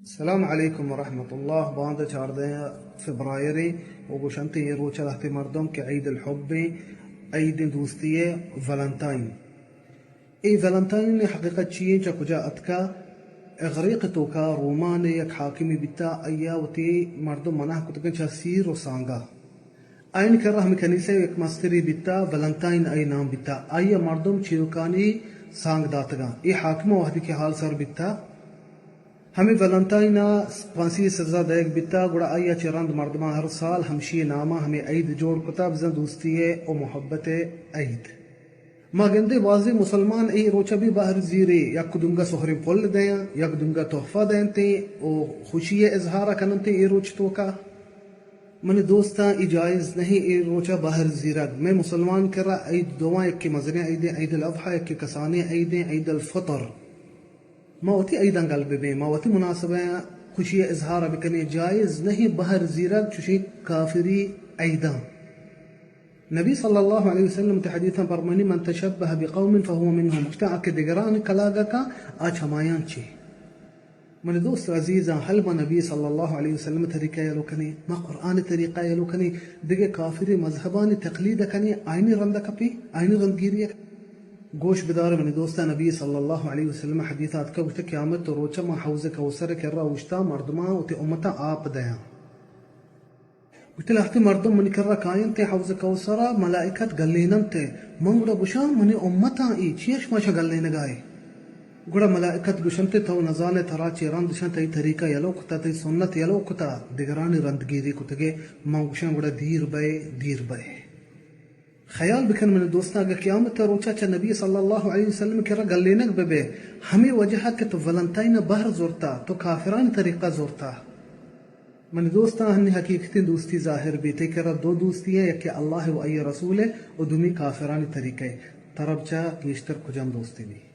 السلام علیکم ورحمۃ اللہ۔ باندا چاردہ فبرائیری و گوشنت اے روچ لہتے مردم کہ عید الحب، عید دوستی، ولنتائن۔ اے ولنتائن حقیقت چی ایں، چہ کجا اتکا؟ اغریق توکا رومان یک حاکمی بیتا، آیا وتی مردم منع کتگن چہ سیر و سانگا۔ آئین کرا ہمے کنیسہ یک مستری بیتا، ولنتائن آئی نام بیتا۔ آئی مردم چیروکانی سانگ داتگاں۔ اے حاکم وہدی کہ حال سر بیتا، ہمے ولنتائن ء پھانسی ء سزا دئیگ بیتا، گڑا آئی ء چہ رند مردماں ہر سال ہمشی ء نام ء ہمے عید جوڑ کتا، بزاں دوستی ء و محبت ء عید۔ ما گندے بازیں مسلمان اے روچ ء بھی بہر زیرے، یک دنگا سہریں پل دیاں، یک دنگا تحفہ دینتیں و خوشی ء اظہار ء کننتیں اے روچ توکا۔ منی دوستاں، اے جائز نہیں اے روچ ء بہر زیرگ۔ میں مسلمان کرا عید دواں، یکے مزنیں عیدیں عید الاضحی، یکے کسانیں عیدیں عید الفطر۔ ما وتی عیداں گل بہ بیں، ما وتی مناسبہ خوشی ء اظہار ء بکنیں۔ جائز نہیں بہر زیرگ چوشیں کافری عیداں۔ نبی صلی اللہ علیہ وسلم وتی حدیثاں پرمانی، من تشبہ بقوم فهو منهم، گوشتہ آ کہ دگران کلاگ کن، آ چمایاں چے۔ منی دوست عزیزاں، ہل ما نبی صلی اللہ علیہ وسلم طریقہ یلو کنیں، ما قرآن طریقہ یلو کنیں، دگہ کافری مذہبانی تقلید کنیں، آئینی رند کپیں، آئینی رندگیری۔ گوش بدار منی دوستاں، نبی صلی اللہ علیہ وسلم حدیث آتکا گوشتہ، قیامت روچہ ما حوض کوثر کرا اوشتا مردماں وتی امتاں آپ دیاں۔ گوشتہ، لہتے مردم منی کرا کاینت حوض کوثرا، ملائکت گلیننت۔ من گڑا گوشاں، منی امتاں اے، چیا شما شا گلینگا اے؟ گڑا ملائکت گوشنت، تو نزانے ترا چے رند شان تئی طریقہ یلو کتا، تئی سنت یلو کتا، دگرانی رندگیری کتگے۔ من گوشاں، گڑا دیر بئے، دیر بئے۔ خیال بکن منی دوستاں، اگہ قیامت ء روچا چہ نبی صلی اللہ علیہ وسلم کرا گلینگ بہ بئے، ہمے وجہ ء کہ تو ولنتائن ء بہر زرتا، تو کافرانی طریقہ زرتا۔ منی دوستاں، ہنی حقیقتیں دوستی ظاہر بیت۔ تئی کرا دو دوستی ہیں، یکے اللہ و آئی رسول ہے و دومی کافرانی طریقہ ہے۔ ترا چہ گیشتر کجام دوستی بی؟